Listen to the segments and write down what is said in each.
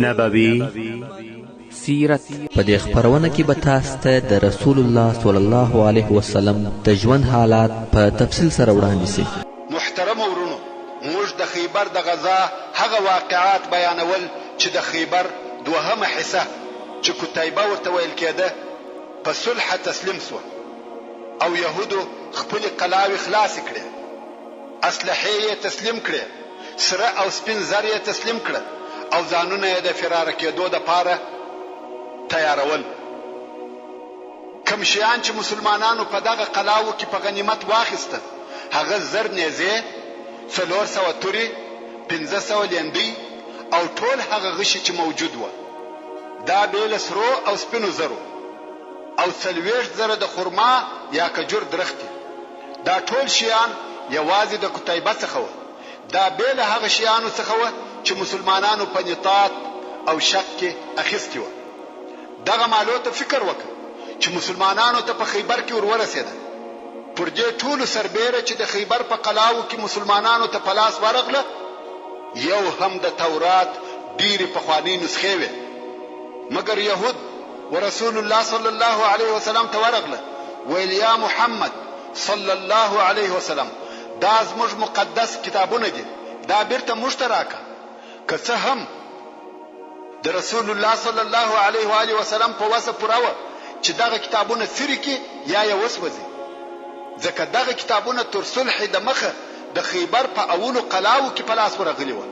نبوي سیرت. په دې خپرونه کې به تاسو ته د رسول الله صلی الله علیه وسلم د ژوند حالات په تفصیل سره وړاندې شي. محترمو وروڼو! موږ د خیبر د غزا هغه واقعات بیانول چې د خیبر دوهمه حصه چې کتیبه ورته ویل کېده په صلح تسلیم شوه او یهودو خپلې قلاوې خلاصې کړې، اسلحې یې تسلیم کړې، سره او سپین زر یې تسلیم کړه او ځانونه یې د فراره کېدو دپاره تیارول. کوم شیان چې مسلمانانو په دغه قلاوو کې په غنیمت واخیسته هغه 1000 نیزې، 400 تورې، 500 لیندۍ او ټول هغه غشي چې موجود وه. دا بې له سرو او سپینو زرو او 40,000 د خرما یا کجور درختې. دا ټول شیان یوازې د کتیبه څخه وه. دا بې له هغه شیانو څخه وه چې مسلمانانو په نطاط او شق کې اخیستي وه. دغه مالو ته فکر وکړه چې مسلمانانو ته په خیبر کې ور ورسېده. پر دې ټولو سربېره چې د خیبر په قلاوو کې مسلمانانو ته په لاس ورغله، یو هم د تورات ډېرې پخوانۍ نسخې وې، مګر یهود ورسول الله صلی الله علیه وسلم ته ورغله، ویل، یا محمد صلی الله علیه وسلم! دا زموږ مقدس کتابونه دي، دا بیرته موږ ته راکړه. که څه هم د رسول الله صلی الله علیه و آله وسلم په وسه پوره وه چې دغه کتابونه څیرې کړي یا یې وسوځي، ځکه دغه کتابونه تر صلح د مخه د خیبر په اولو قلاوو کې په لاس ورغلي وه،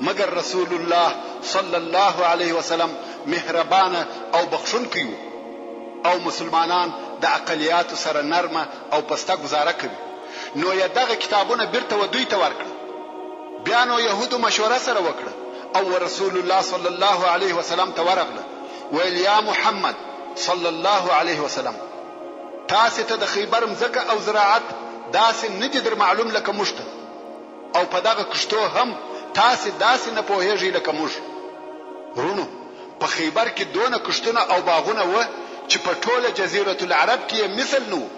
مګر رسول الله صلی الله علیه وسلم مهربانه او بخښونکی وو او مسلمانان د اقلیاتو سره نرمه او پسته ګوزاره کوي، نو یې دغه کتابونه بیرته و دوی ته ورکړل. بیا نو یهودو مشوره سره وکړه او و رسول الله صلی الله علیه وسلم ته ورغله، ویل، یا محمد صلی الله علیه وسلم! تاسې ته د خیبر مځکه او زراعت داسې نه دي در معلوم لکه موږ ته او په دغه کښتو هم تاسې داسې نه پوهېږئ لکه موږ. وروڼو! په خیبر کې دونه کښتونه او باغونه وه چې په ټوله جزیرة العرب کې یې مثل نه وو.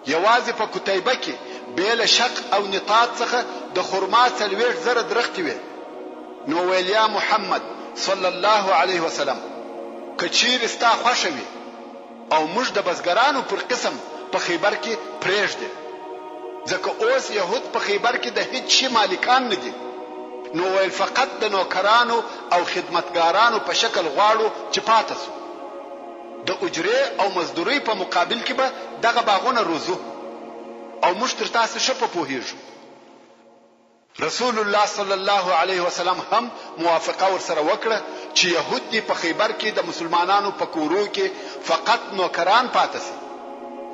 یوازې په کتیبه کې بې له شق او نطاط څخه د خرما 40,000 درختې وې. نو ویل، یا محمد صلی الله علیه وسلم! که چیرې ستا خوښه وي او موږ د بزګرانو پر قسم په خیبر کې پرېږدې، ځکه اوس یهود په خیبر کې د هیڅ شي مالکان نه دي، نو ویل فقط د نوکرانو او خدمتګارانو په شکل غواړو چې پاته شو. د اجرې او مزدورۍ په مقابل کې به دغه باغونه روزو او موږ تر تاسې ښه په پوهېږو. رسول الله صلی الله علیه وسلم هم موافقه ورسره وکړه چې یهود دې په خیبر کې د مسلمانانو په کورو کې فقط نوکران پاته شي.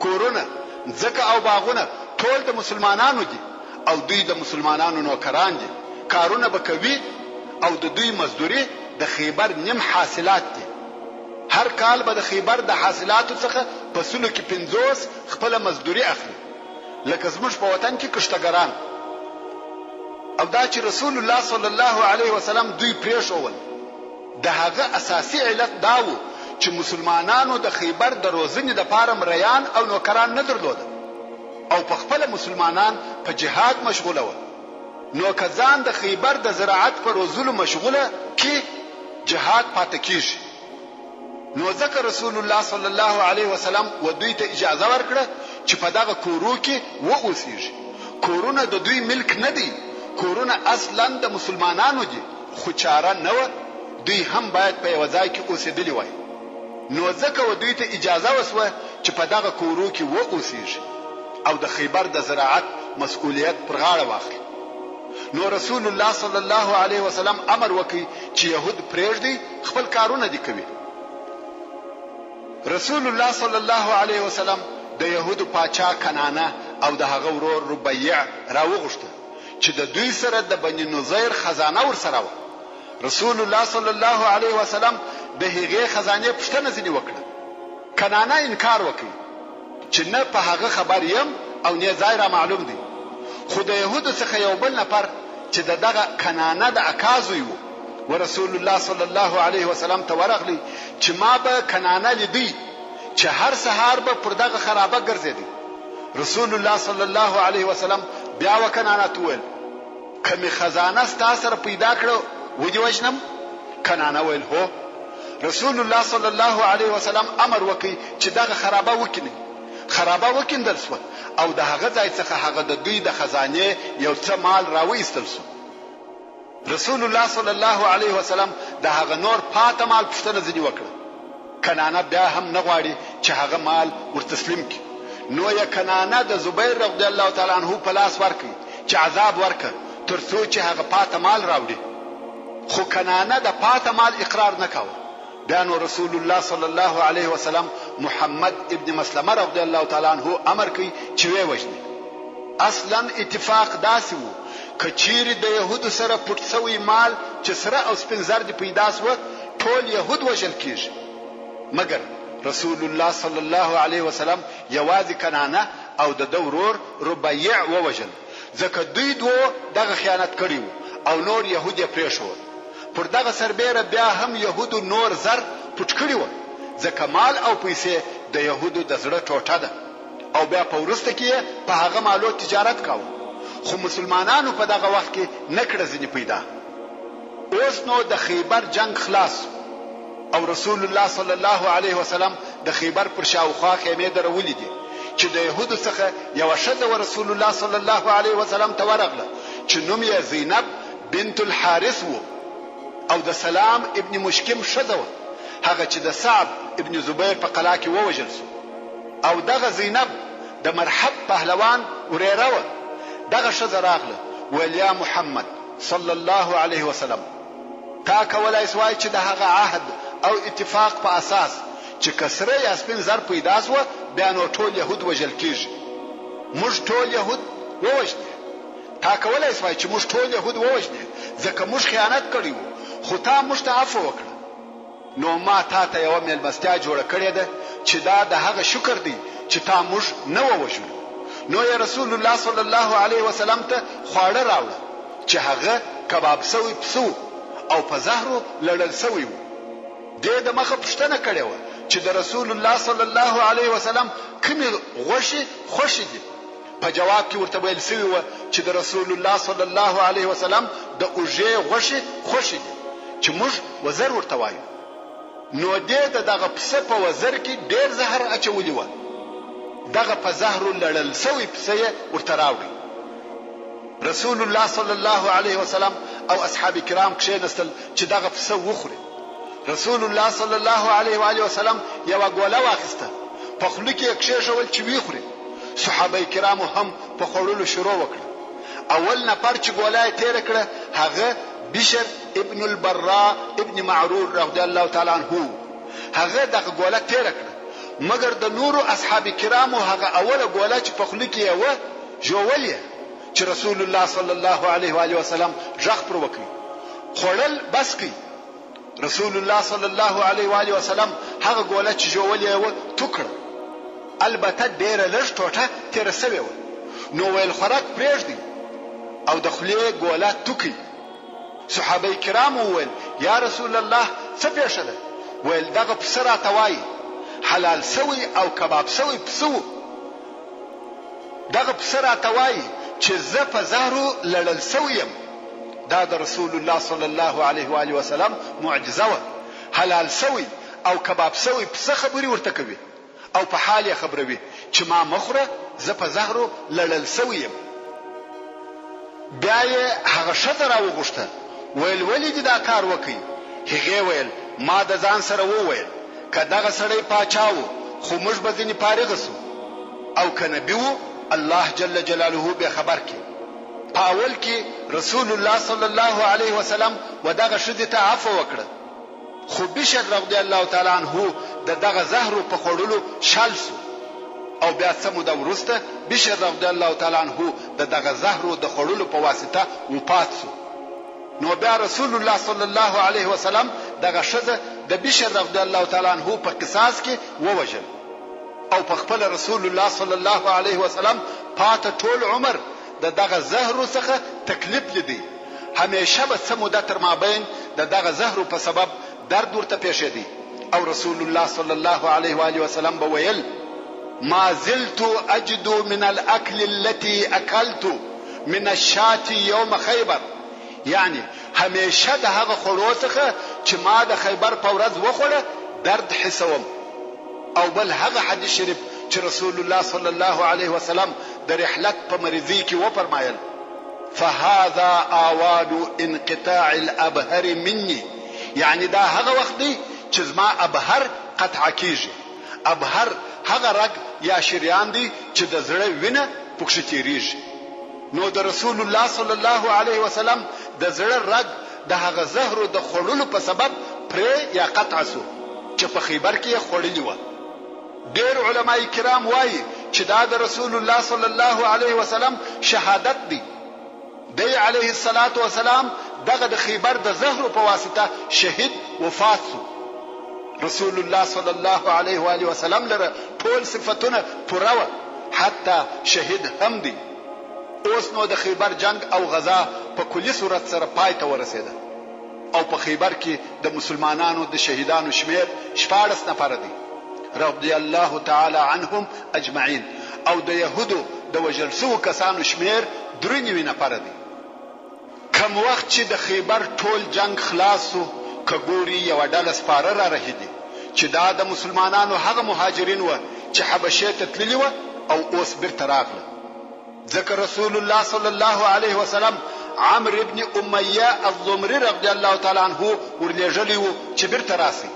کورونه، مځکه او باغونه ټول د مسلمانانو دي او دوی د مسلمانانو نوکران دي، کارونه به کوي او د دوی مزدوري د خیبر نیم حاصلات دي. هر کال به د خیبر د حاصلاتو څخه په سلو کې 50 خپله مزدوري اخلي، لکه زموږ په وطن کې کښتګران. او دا چې رسول الله صلی الله علیه وسلم دوی پرېښوول، د هغه اساسي علت دا وو چې مسلمانانو د خیبر د روزنې لپاره مریان او نوکران نه درلوده او په خپله مسلمانان په جهاد مشغوله وه، نو که ځان د خیبر د زراعت په روزلو مشغوله کړي، جهاد پاته کیږي. نو ځکه رسول الله صلی الله علیه وسلم و دوی ته اجازه ورکړه چې په دغه کورو کې و اوسیږي. کورونه د دوی ملک نه دی، کورونه اصلاً د مسلمانانو دي، خو چاره نه وه، دوی هم باید په یوه ځای کې اوسیدلي وای. نو ځکه و دوی ته اجازه وشوه چې په دغه کورو کې و اوسیږي او د خیبر د زراعت مسؤلیت پر غاړه واخلي. نو رسول الله صلی الله علیه وسلم امر وکړ چې یهود پرېږدئ خپل کارونه دې کوي. رسول الله صلی الله علیه وسلم د یهودو پاچا کنانه او د هغه ورور ربیع راوغوښته چې د دوی سره د بني نضیر خزانه ورسره وه. رسول الله صلی الله علیه وسلم د هغې خزانې پوښتنه ځینې وکړه. کنانه انکار وکړ چې نه په هغه خبر یم او نۀ ځای را معلوم دی. خو د یهودو څخه یو بل نفر چې د دغه کنانه د اکا زوی وو، ورسول الله صلی الله علیه وسلم ته ورغلی چې ما به کنانه لیدی چې هر سهار به پر دغه خرابه ګرځېدی. رسول الله صلی الله علیه وسلم بیا وکنانه ته وویل، که مې خزانه ستا سره پیدا کړه ودې وژنم؟ کنانه ویل، هو. رسول الله صلی الله علیه وسلم امر وکړ چې دغه خرابه وکینئ. خرابه وکیندل شوه او د هغه ځای څخه هغه د دوی د خزانې یو څه مال راوایستل شو. رسول الله صلی الله علیه وسلم د هغه نور پاته مال پوښتنه ځینې وکړه. کنانه بیا هم نه غواړي چې هغه مال ورتسلیم کړي. نو یې کنانه د زبیر رضی الله تعالی عنه په لاس ورکړ چې عذاب ورکړه تر څو چې هغه پاته مال راوړي. خو کنانه د پاته مال اقرار نه کاوه. بیا نو رسول الله صلی الله علیه وسلم محمد ابن مسلمه رضی الله تعالی عنه امر کړ چې ویې وژني. اصلا اتفاق داسې وو که چیرې د یهودو سره پټ شوی مال چې سره او سپین زر دي پیدا شوه ټول یهود وژل کیږي مګر رسول الله صلی الله علیه وسلم یوازې کنانه او د ده ورور ربیع ووژل ځکه دوی دوو دغه خیانت کړی وو او نور یهود یې پرېښوول. پر دغه سربېره بیا هم یهودو نور زر پټ کړي وه، ځکه مال او پیسې د یهودو د زړه ټوټه ده او بیا په وروسته کې یې په هغه مالو تجارت کاوه، خو مسلمانانو په دغه وخت کې نه کړه ځینې پیدا. اوس نو د خیبر جنګ خلاص شو او رسول الله صلی الله علیه وسلم د خیبر پر شاوخوا خیمې درولې دي چې د یهودو څخه یوه ښځه ورسول الله صلی الله علیه وسلم ته ورغله چې نوم یې زینب بنت الحارث وو او د سلام ابن مشکم ښځه وه هغه چې د سعب ابن زبیر په قلا کې ووژل شو او دغه زینب د مرحب پهلوان ورېره وه دغه ښځه راغله ویل یا محمد صلی الله علیه وسلم تا کولای سوای چې د هغه عهد او اتفاق په اساس چې که سره یا سپین زر پیدا سوه بیا نو ټول یهود وژل کیږي موږ ټول یهود ووژنې. تا کولای شوای چې موږ ټول یهود ووژنې، ځکه موږ خیانت کړی وو، خو تا موږ ته عفوه وکړه. نو ما تا ته یوه مېلمستیا جوړه کړې ده چې دا د هغه شکر دی چې تا موږ نه ووژلو. نو یې رسول الله صلی الله علیه وسلم ته خواړه راوړه چې هغه کباب شوی پسه وو او په زهرو لړل شوی وو. دې د مخه پوښتنه کړې وه چې د رسول الله صلی الله علیه وسلم کومې غوښې خوښې دي؟ په جواب کې ورته ویل شوي وه چې د رسول الله صلی الله علیه وسلم د اوږې غوښې خوښې دي چې موږ وزر ورته وایو. نو دې د دغه پسه په وزر کې ډېر زهر اچولي وه. دغه په زهرو لړل شوی پسه یې ورته راوړی. رسول الله صلی الله علیه وسلم او اصحاب کرام کښېنستل چې دغه پسه وخوري. رسول الله صلی الله علیه وآله وسلم یوه ګوله واخیسته، په خوله کې یې کښېښول چې ویې خوري. صحابه کرامو هم په خوړلو شروع وکړه. اول نفر چې ګوله یې تېره کړه هغه بشر ابن البراء ابن معرور رضی الله تعالی عنه وو. هغه دغه ګوله تېره کړه، مګر د نورو اصحاب کرامو هغه اوله ګوله چې په خوله کې یې وه ژوول یې چې رسول الله صلی الله علیه وآله وسلم ږغ پر وکړ، خوړل بس کړئ! رسول الله صلی الله علیه و آله وسلم هغه ګوله چې ژوولې یې وه تو کړه، البته ډېره لږ ټوټه تېره شوې وه، نو ویل خوراک پرېږدئ او د خولې ګوله تو کړئ. صحابه کرامو وویل، یا رسول الله څه پېښه ده؟ ویل دغه پسه راته وایي، حلال شوی او کباب شوی پسه وو، دغه پسه راته وایي چې زه په زهرو لړل شوی یم. دا د رسول الله صلی الله علیه و آله وسلم معجزه وه، حلال شوی او کباب شوی پسه خبرې ورته کوي او په حال یې خبروي چې ما مه خوره زه په زهرو لړل شوی یم. بیا یې هغه ښځه راوغوښته ویل ولې دې دا کار وکړ؟ هغې ویل ما د ځان سره وویل که دغه سړی پاچا و خو موږ به ځینې فارغ شو او که نبي و الله جل جلاله به خبر کړي. په اول کې رسول الله صلی الله علیه وسلم و دغه ښځې ته عفوه وکړه، خو بشر رضی الله تعالی عنه د دغه زهرو په خوړلو شل شو او بیا څه موده وروسته بشر رضی الله تعالی عنه د دغه زهرو د خوړلو په واسطه وفات شو. نو بیا رسول الله صلی الله علیه وسلم دغه ښځه د بشر رضی الله تعالی عنه په قصاص کې ووژل. او په خپله رسول الله صلی الله علیه وسلم پاته ټول عمر د دغه زهرو څخه تکلیف لیدی، همیشه به څه موده تر مابین د دغه زهرو په سبب درد ورته پېښېدی او رسول الله صلی الله علیه وآله وسلم به ویل، ما زلت اجد من الاکل التي اکلت من الشاة یوم خیبر، یعنې همیشه د هغه خوړو څخه چې ما د خیبر په ورځ وخوړه درد حسوم. او بل هغه حدیث شریف چې رسول الله صلی الله علیه وسلم د رحلت په مریضۍ کې وفرمایل، فهذا آوان انقطاع الابهر مني، یعنې دا هغه وخت دی چې زما ابهر قطع کیږي، ابهر هغه رګ یا شریان دی چې د زړه وینه پکښې تیریږي. نو د رسول الله صلی الله علیه وسلم د زړه رګ د هغه زهرو د خوړلو په سبب پرې یا قطع شو چې په خیبر کې یې خوړلي وه. ډېر علماء کرام وايي چې دا د رسول الله صلی الله علیه وسلم شهادت دی. دی علیه الصلوة والسلام دغه د خیبر د زهرو په واسطه شهید وفات شو. رسول الله صلی الله علیه وآله وسلم لره ټول صفتونه پوره وه حتی شهید هم دی. اوس نو د خیبر جنګ او غزا په کلي صورت سره پای ته ورسېده او په خیبر کې د مسلمانانو د شهیدانو شمېر 16 نفره دی رضی الله تعالی عنهم اجمعین او د یهودو د وژل شوو کسانو شمېر 93 نفره دی. کوم وخت چې د خیبر ټول جنګ خلاص شو که ګوري یوه ډله سپاره را رهي دي چې دا د مسلمانانو هغه مهاجرین وه چې حبشې ته تللي وه او اوس بیرته راغله. ځکه رسول الله صلی الله علیه وسلم عمرو ابن امیه الضمري رضی الله تعالی عنه ورلیږلی وو چې بیرته راشي.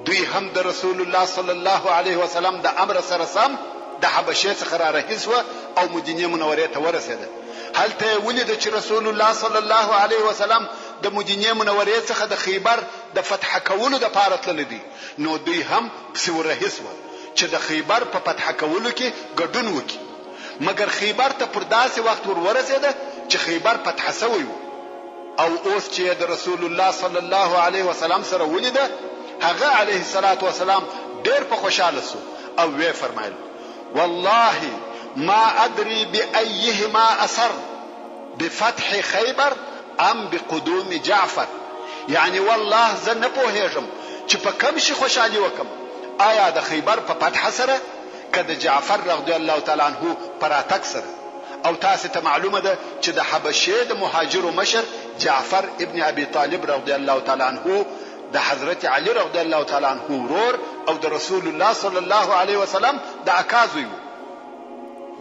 دوی هم د رسول الله صلی الله علیه وسلم د امر سره سم د حبشې څخه را رهي شوه او مدینې منورې ته ورسېده. هلته یې ولیده چې رسول الله صلی الله علیه وسلم د مدینې منورې څخه د خیبر د فتح کولو لپاره تللی دی، نو دوی هم پسې ور رهي شوه چې د خیبر په فتح کولو کې ګډون وکړي. مګر خیبر ته پر داسې وخت ور ورسېده چې خیبر فتح شوی وو او اوس چې یې د رسول الله صلی الله علیه وسلم سره ولیده هغه علیه الصلاة والسلام ډېر په خوشاله شو او ویې فرمایل، والله ما ادري بأیهما اسر بفتح خیبر ام بقدوم جعفر، یعنې والله زه نه پوهېږم چې په کوم شي خوشالي وکړم، آیا د خیبر په فتح سره که د جعفر رضی الله تعالی عنه په راتګ سره او تاسې ته معلومه ده چې د حبشې د مهاجرو مشر جعفر ابن ابي طالب رضی الله تعالی عنه د حضرت علي رضی الله تعالی عنه ورور او د رسول الله صلی الله علیه وسلم د اکا زوی وو.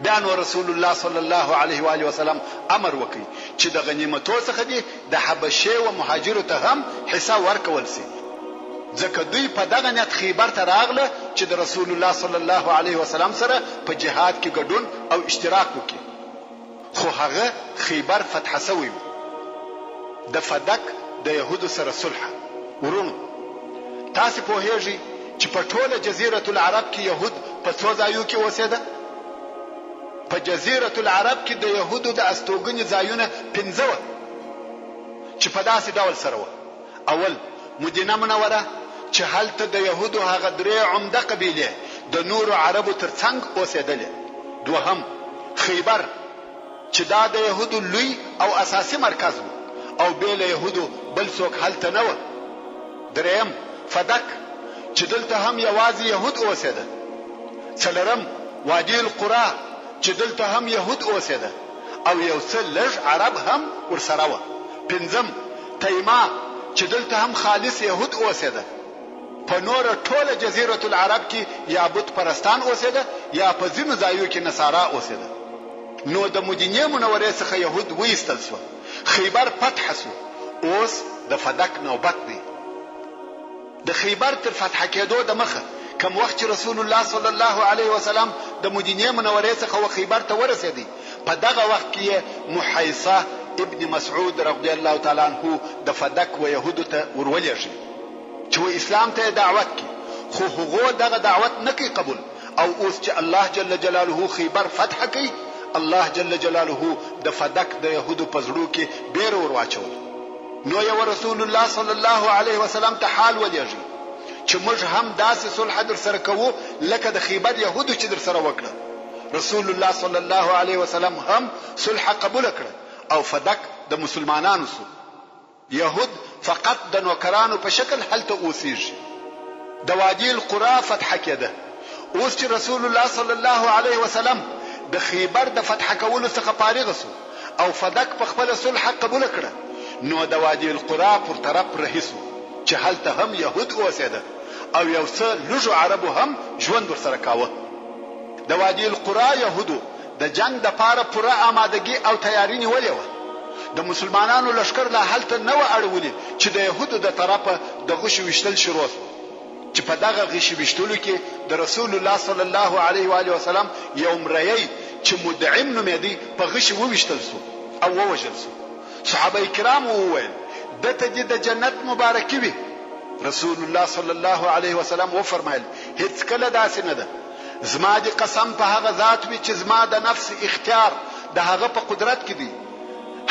بیا نو رسول الله صلی الله علیه و آله وسلم امر وکړ چې د غنیمتو څخه دې د حبشې و مهاجرو ته هم حصه ورکول شي، ځکه دوی په دغه نیت خیبر ته راغله چې د رسول الله صلی الله علیه وسلم سره په جهاد کې ګډون او اشتراک وکړي، خو هغه خیبر فتح شوی وو. د فدک د یهودو سره صلح. وروڼو! تاسې پوهېږئ چې په ټوله جزیرة العرب کې یهود په څو ځایو کې اوسېده؟ په جزیرة العرب کې د یهودو د استوګنې ځایونه پنځه وه چې په داسې ډول سره وه، اول، مدینه منوره چې هلته د یهودو هغه درې عمده قبیلې د نورو عربو تر څنګ اوسېدلې. دوهم، خیبر چې دا د یهودو لوی او اساسي مرکز و او بې له یهودو بل څوک هلته نه وه. درېیم، فدک چې دلته هم یوازې یهود اوسېده. څلورم، وادي القری چې دلته هم یهود اوسېده او یو څه لږ عرب هم ورسره وه. پنځم، تیما چې دلته هم خالص یهود اوسېده. په نوره ټوله جزیرة العرب کې یا بت پرستان اوسېده یا په ځینو ځایو کې نصارا اوسېده. نو د مدینې منورې څخه یهود وایستل شوه، خیبر فتح شو، اوس د فدک نوبت دی. د خیبر تر فتح کېدو د مخه کوم وخت چې رسول الله صلی الله علیه وسلم د مدینې منورې څخه و خیبر ته ورسېدی، په دغه وخت کې یې محیصه ابن مسعود رضی الله تعالی عنه د فدک و یهودو ته ورولېږی چې و اسلام ته یې دعوت کړي، خو هغو دغه دعوت نه کړ قبول او اوس چې الله جل جلاله خیبر فتح کړ، الله جل جلاله د فدک د یهودو په زړو کې بېره ورواچوله. نو یې ورسول الله صلی الله علیه وسلم ته حال ولېږی چې موږ هم داسې صلح درسره کوو لکه د خیبر یهودو چې درسره وکړه. رسول الله صلی الله علیه وسلم هم صلح قبوله کړه او فدک د مسلمانانو شو. یهود فقط د نوکرانو په شکل هلته اوسیږي. د وادي القری فتح کېده. اوس چې رسول الله صلی الله علیه وسلم د خیبر د فتح کولو څخه فارغ شو او فدک په خپله صلح قبوله کړه نو د وادي القری پر طرف رهي شو. چې هلته هم یهود اوسېده او یو څه لږو عربو هم ژوند ورسره کاوه. د وادي القری یهودو د جنګ دپاره پوره آمادګي او تیاري نیولې وه. د مسلمانانو لښکر لا هلته نه وه اړولي چې د یهودو د طرفه د غشو ویشتل شروع شوه چې په دغه غشي ویشتلو کې د رسول الله صلی الله علیه و آله وسلم یو مریی چې مدعم نومېدی په غشي وویشتل شو او ووژل شو. صحابه کرامو وویل، ده ته دې د جنت مبارکي وي. رسول الله صلی الله علیه وسلم وفرمایل، هیڅکله داسې نه ده، زما دې قسم په هغه ذات وي چې زما د نفس اختیار د هغه په قدرت کې دی،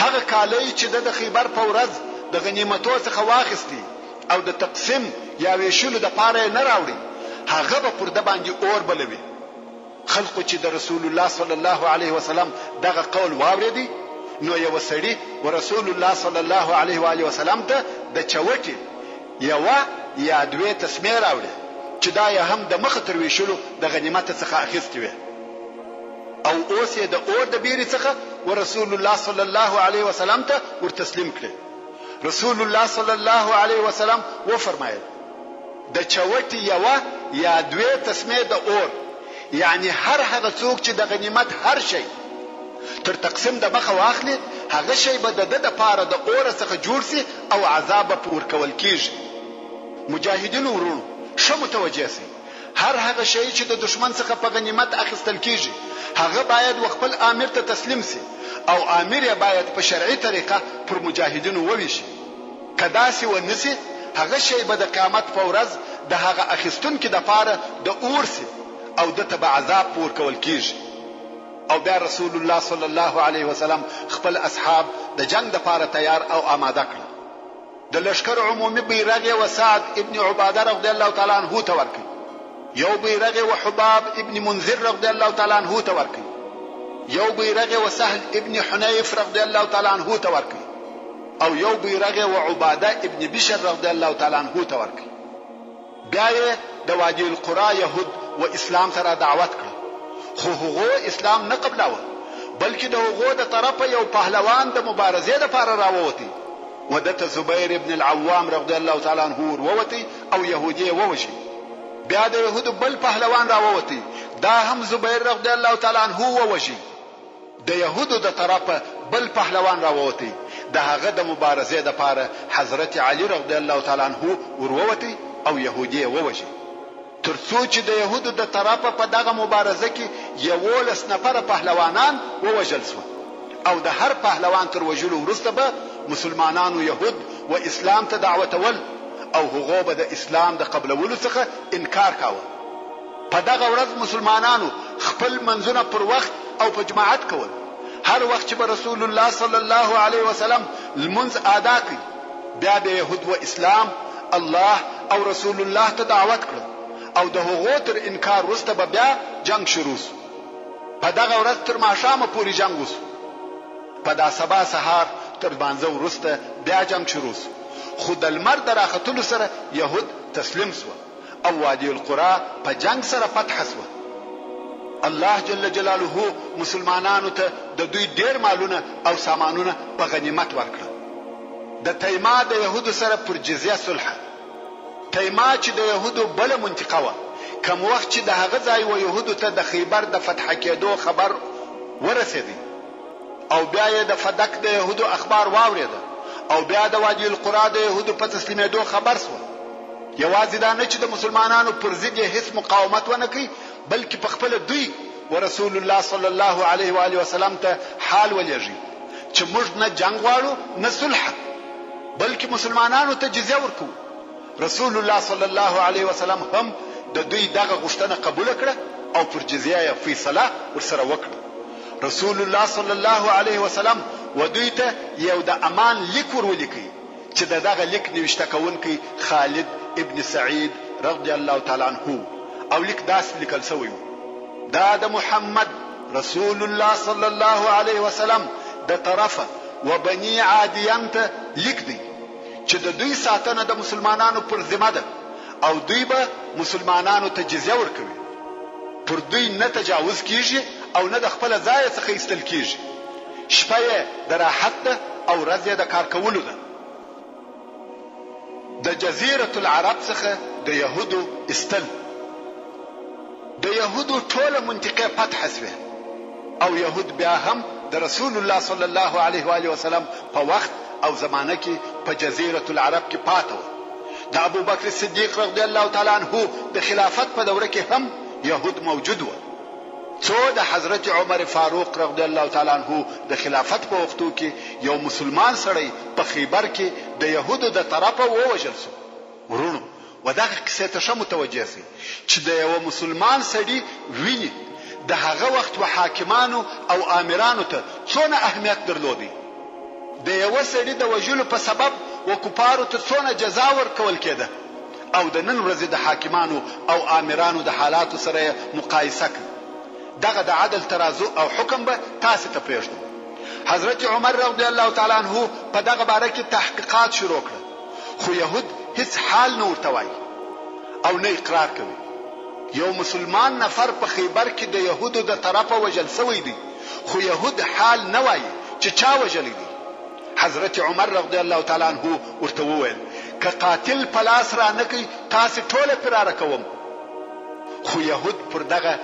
هغه کالۍ چې ده د خیبر په ورځ د غنیمتو څخه واخیستې او د تقسیم یا ویشلو دپاره یې نه راوړي، هغه به پر ده باندې اور بلوي. خلقو چې د رسول الله صلی الله علیه وسلم دغه قول واورېدی نو یوه سړي ورسول الله صلی الله علیه و آله وسلم ته د چوټې یوه یا دوې تسمې راوړې چې دا یې هم د مخه تر ویشلو د غنیمته څخه اخیستې وې او اوس یې د اور د بیرې څخه ورسول الله صلی الله علیه وسلم ته ورتسلیم کړې. رسول الله صلی الله علیه وسلم وفرمایل. د چوټې یوه یا دوې تسمې د اور، یعنې هر هغه څوک چې د غنیمت هر شی تر تقسیم د مخه واخلي، هغه شی به د ده دپاره د اوره څخه جوړ شي او عذاب به په ورکول کیږي. مجاهدینو وروڼو! ښه متوجه شئ! هر هغه شی چې د دښمن څخه په غنیمت اخیستل کیږي، هغه باید و خپل آمر ته تسلیم شي او آمر یې باید په شرعي طریقه پر مجاهدینو وویشي. که داسې ونه شي، هغه شی به د قیامت په ورځ د هغه اخیستونکي دپاره د اور شي او ده ته به عذاب په ورکول کیږي. او بیا رسول الله صلی الله علیه وسلم خپل اصحاب د جنګ دپاره تیار او آماده کړل. د لښکر عمومي بیرغ یې و سعد ابن عباده رضی الله تعالی عنه ته ورکړ، یو بیرغ یې و حباب ابن منذر رضی الله تعالی عنه ته ورکړ، یو بیرغ یې و سهل ابن حنیف رضی الله تعالی عنه ته ورکړ او یو بیرغ یې و عباده ابن بشر رضی الله تعالی عنه ته ورکړ. بیا یې د وادي القری یهود و اسلام ته را دعوت کړل، خو هغو اسلام نه قبلاوه، بلکې د هغو د طرفه یو پهلوان د مبارزې لپاره راووتی، و ده ته زبیر ابن العوام رضی الله تعالی عنه ور ووتی او یهودي یې ووژی. بیا د یهودو بل پهلوان راووتی، دا هم زبیر رضی الله تعالی عنه ووژی. د یهودو د طرفه بل پهلوان راووتی، د هغه د مبارزې لپاره حضرت علی رضی الله تعالی عنه ور ووتی او یهودي یې ووژی. تر څو چې د یهودو د طرفه په دغه مبارزه کې 11 نفره پهلوانان ووژل شوه او د هر پهلوان تر وژلو وروسته به مسلمانانو یهود و اسلام ته دعوتول او هغو به د اسلام د قبلولو څخه انکار کاوه. په دغه ورځ مسلمانانو خپل لمونځونه پر وخت او په جماعت کول. هر وخت چې به رسول الله صلی الله علیه وسلم لمونځ آدا کړ، بیا به یهود و اسلام، الله او رسول الله ته دعوت کړل او د هغو تر انکار وروسته به بیا جنګ شروع شو. په دغه ورځ تر ماښامه پورې جنګ وشو. په دا سبا سهار تر لمانځه وروسته بیا جنګ شروع شو، خو د لمر د راختلو سره یهود تسلیم شول. او وادي القری په جنګ سره فتح شوه. الله جل جلاله مسلمانانو ته د دوی ډېر مالونه او سامانونه په غنیمت ورکړل. د تیما د یهودو سره پر جزیه صلح. تیما چې د یهودو بله منطقه وه، کوم وخت چې د هغه ځای و یهودو ته د خیبر د فتح کېدو خبر ورسېدی او بیا یې د فدک د یهودو اخبار واورېده او بیا د وادي القری د یهودو په تسلیمېدو خبر شوه، یوازې دا نه چې د مسلمانانو پر ضد یې هیڅ مقاومت ونه کړ، بلکې په خپله دوی ورسول الله صلی الله علیه و آله وسلم ته حال ولېږی چې موږ نه جنګ غواړو نه صلح، بلکې مسلمانانو ته جزیه ورکوو. رسول الله صلی الله علیه وسلم هم د دوی دغه غوښتنه قبوله کړه او پر جزیه یې فیصله ورسره وکړه. رسول الله صلی الله علیه وسلم و دوی ته یو د امان لیک ور ولیکی. چې د دغه لیک نوشته کوونکی خالد ابن سعید رضی الله تعالی عنه وو او لیک داسې لیکل شوی وو، دا د محمد رسول الله صلی الله علیه وسلم د طرفه و بني عادیان ته لیک دی چې د دوی ساتنه د مسلمانانو پر ذمه ده او دوی به مسلمانانو ته جزیه ورکوي، پر دوی نه تجاوز کیږي او نه د خپله ځایه څخه ایستل کیږي. شپه یې د راحت ده او ورځ یې د کار کولو ده. د جزیرة العرب څخه د یهودو ایستل. د یهودو ټوله منطقې فتح شوې او یهود بیا هم د رسول الله صلی الله علیه و آله وسلم په وخت او زمانه کې په جزیرة العرب کې پاته وه. د ابوبکر صدیق رضی الله تعالی عنه د خلافت په دوره کې هم یهود موجود وه. څو د حضرت عمر فاروق رضی الله تعالی عنه د خلافت په وختو کې یو مسلمان سړی په خیبر کې د یهودو د طرفه ووژل شو. وروڼو! و دغه قصې ته ښه متوجه شئ چې د یوه مسلمان سړي وینې د هغه وخت و حاکمانو او آمرانو ته څونه اهمیت درلودی. د یوه سړي د وژلو په سبب و کفارو ته څونه جزا ورکول کېده او د نن ورځې د حاکمانو او آمرانو د حالاتو سره یې مقایسه کړئ. دغه د عدل ترازو او حکم به تاسې ته پرېږدم. حضرت عمر رضی الله تعالی عنه په دغه باره کې تحقیقات شروع کړل، خو یهود هیڅ حال نه ورته وایي او نه اقرار کوي. یو مسلمان نفر په خیبر کې د یهودو د طرفه وژل شوی دی، خو یهود حال نه وایي چې چا وژلی دی. حضرت عمر رضی الله تعالی عنه ورته وویل، که قاتل په لاس را نه کړئ تاسې ټوله فراره کوم. خو یهود پر دغه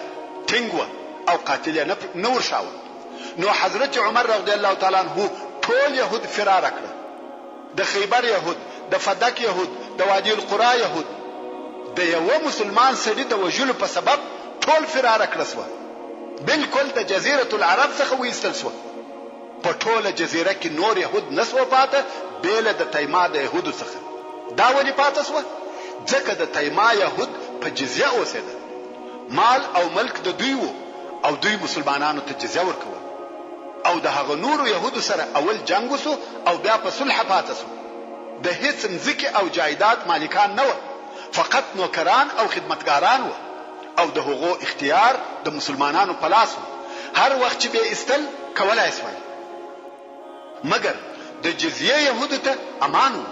ټینګ وه او قاتل یې نه ورښاوه. نو حضرت عمر رضی الله تعالی عنه ټول یهود فراره کړه. د خیبر یهود، د فدک یهود، د وادي القری یهود د یوه مسلمان سړي د وژلو په سبب ټول فراره کړه شوه. بلکل د جزیرة العرب څخه وایستل شوه. په ټوله جزیره کې نور یهود نه شوه پاته بې له د تیما د یهودو څخه. دا ولې پاته شوه؟ ځکه د تیما یهود په جزیه اوسېدل. مال او ملک د دوی وو او دوی مسلمانانو ته جزیه ورکول. او د هغه نورو یهودو سره اول جنګ وشو او بیا په صلح پاته شو. د هیڅ مځکې او جایداد مالکان نه وه، فقط نوکران او خدمتګاران وه او د هغو اختیار د مسلمانانو په لاس وو، هر وخت چې به یې ایستل کولای شوای. مګر د جزیې یهودو ته امان وو،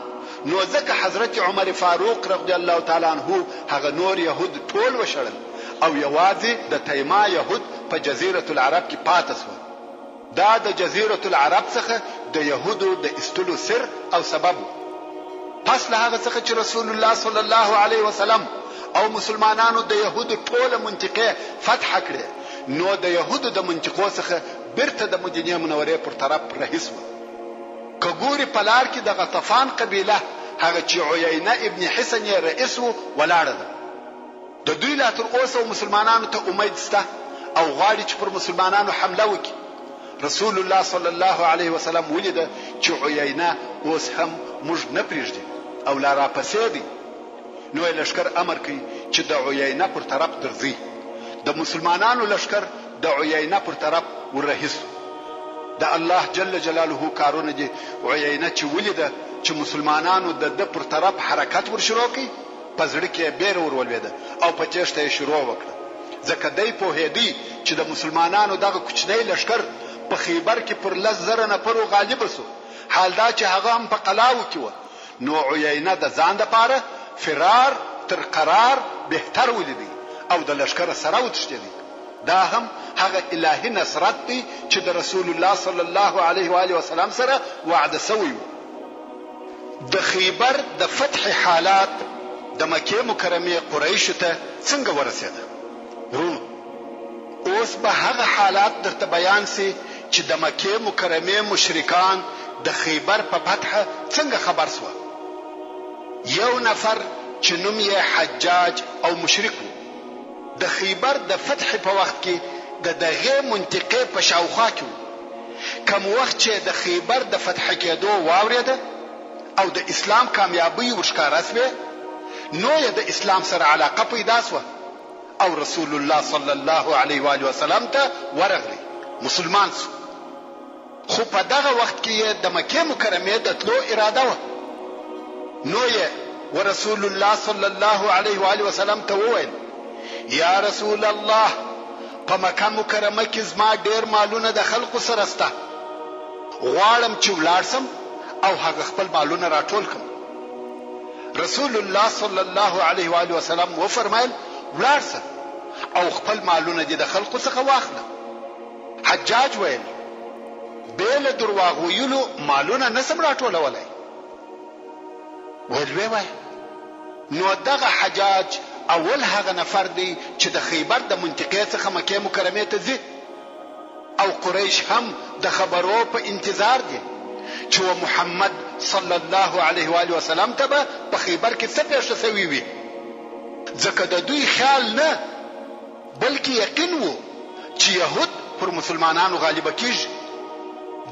نو ځکه حضرت عمر فاروق رضی الله تعالی عنه هغه نور یهود ټول وشړل او یواځې د تیما یهود په جزیرة العرب کې پاته شول. دا د جزیرة العرب څخه د یهودو د ایستلو سر او سبب وو. پس له هغه څخه چې رسول الله صلی الله علیه وسلم او مسلمانانو د یهودو ټوله منطقې فتح کړې، نو د یهودو د منطقو څخه بیرته د مدینې منورې پر طرف رهي شول. که ګوري په لار کې د غطفان قبیله هغه چې عیینه ابن حصن یې رئیس و ولاړه ده. د دوی لا تر اوسه و مسلمانانو ته امید شته او غواړي چې پر مسلمانانو حمله وکړي. رسول الله صلی الله علیه وسلم ولیده چې عیینه اوس هم موږ نه پریږدي او لا راپسې دی. نو یې لښکر امر کړ چې د عیینه پر طرف درځئ. د مسلمانانو لښکر د عیینه پر طرف ور رهي شو. د الله جل جلاله کارونه دي، عیینه چې ولیده چې مسلمانانو د ده پر طرف حرکت ور شروع کړ، په زړه کې یې بېره ور ولوېده او په تېښته یې شروع وکړه، ځکه دی پوهېدی چې د مسلمانانو دغه کوچنی لښکر په خیبر کې پر 10,000 نفرو غالب شو، حال دا چې هغه هم په قلاوو کې وه، نو عیینه د ځان لپاره فرار تر قرار بهتر ولیدی او د لښکره سره وتښتېدی. دا هم هغه الهي نصرت دی چې د رسول الله صلی الله علیه و آله وسلم سره وعده شوی وو. د خیبر د فتح حالات د مکې مکرمې قریشو ته څنګه ورسېده؟ وروڼو! اوس به هغه حالات درته بیان شي چې د مکې مکرمې مشرکان د خیبر په فتح څنګه خبر شوه. یو نفر چې نوم یې حجاج او مشرک وو. د خیبر د فتح په وخت کې د دغې منطقې په شاوخوا کې وو. کوم وخت چې د خیبر د فتح کېدو واورېده او د اسلام کامیابۍ ورښکاره شوې، نو یې د اسلام سره علاقه پیدا شوه او رسول الله صلی الله علیه وآله وسلم ته ورغلی، مسلمان شو. خو په دغه وخت کې یې د مکې مکرمې د تلو اراده وه، نو یې ورسول الله صلی الله علیه وآله وسلم ته وویل، یا رسول الله! په مکه مکرمه کې زما ډېر مالونه د خلقو سره شته، غواړم چې ولاړ شم او هغه خپل مالونه راټول کړم. رسول الله صلی الله علیه وآله وسلم وفرمایل، ولاړ شه او خپل مالونه دې د خلقو څخه واخله. حجاج ویل، بې له درواغ ویلو مالونه نه شم راټولولی. ویل ویې وایه. نو دغه حجاج اول هغه نفر دی چې د خیبر د منطقې څخه مکې مکرمې ته ځي او قریش هم د خبرو په انتظار دي چې و محمد صلی الله علیه و آله وسلم ته به په خیبر کې څه پېښه شوې وي ځکه د دوی خیال نه بلکې یقین وو چې یهود پر مسلمانانو غالبه کیږي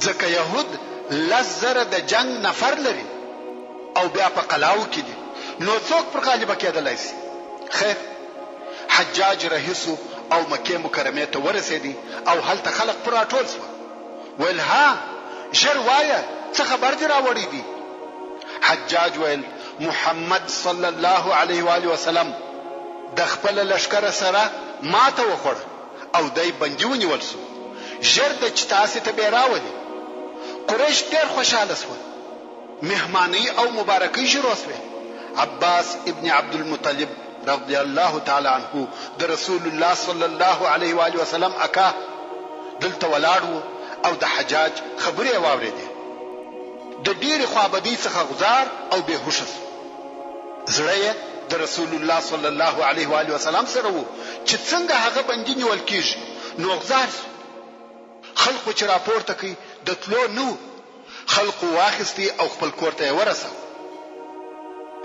ځکه یهود 10,000 د جنګ نفر لري او بیا په قلاو کې دي نو څوک پر غالبه کېدلای شي؟ خیر حجاج رهي شو او مکې مکرمې ته ورسېدی او هلته خلق پر راټول شوه ویل ها ژر وایه څه خبر دې راوړی دی؟ حجاج ویل محمد صلی الله علیه و آله وسلم د خپل لښکره سره ماته وخوړه او دی بندي ونیول شو ژر ده چې تاسې ته بې راولي. قریش ډېر خوشحاله شول. مهمانۍ او مبارکۍ شروع شوې. عباس ابن عبدالمطلب رضی الله تعالی عنه د رسول الله صلی الله علیه و آله وسلم اکا دلته ولاړ وو او د حجاج خبرې یې واورېدې. د ډېرې خوابدۍ څخه غوځار او بې هوښه شو. زړه یې د رسول الله صلی الله علیه و آله وسلم سره وو چې څنګه هغه بندي نیول کېږي نو غوځار شو. خلقو چې راپورته کړ د تلو نه وو. خلقو واخیستی او خپل کور ته یې ورساوه.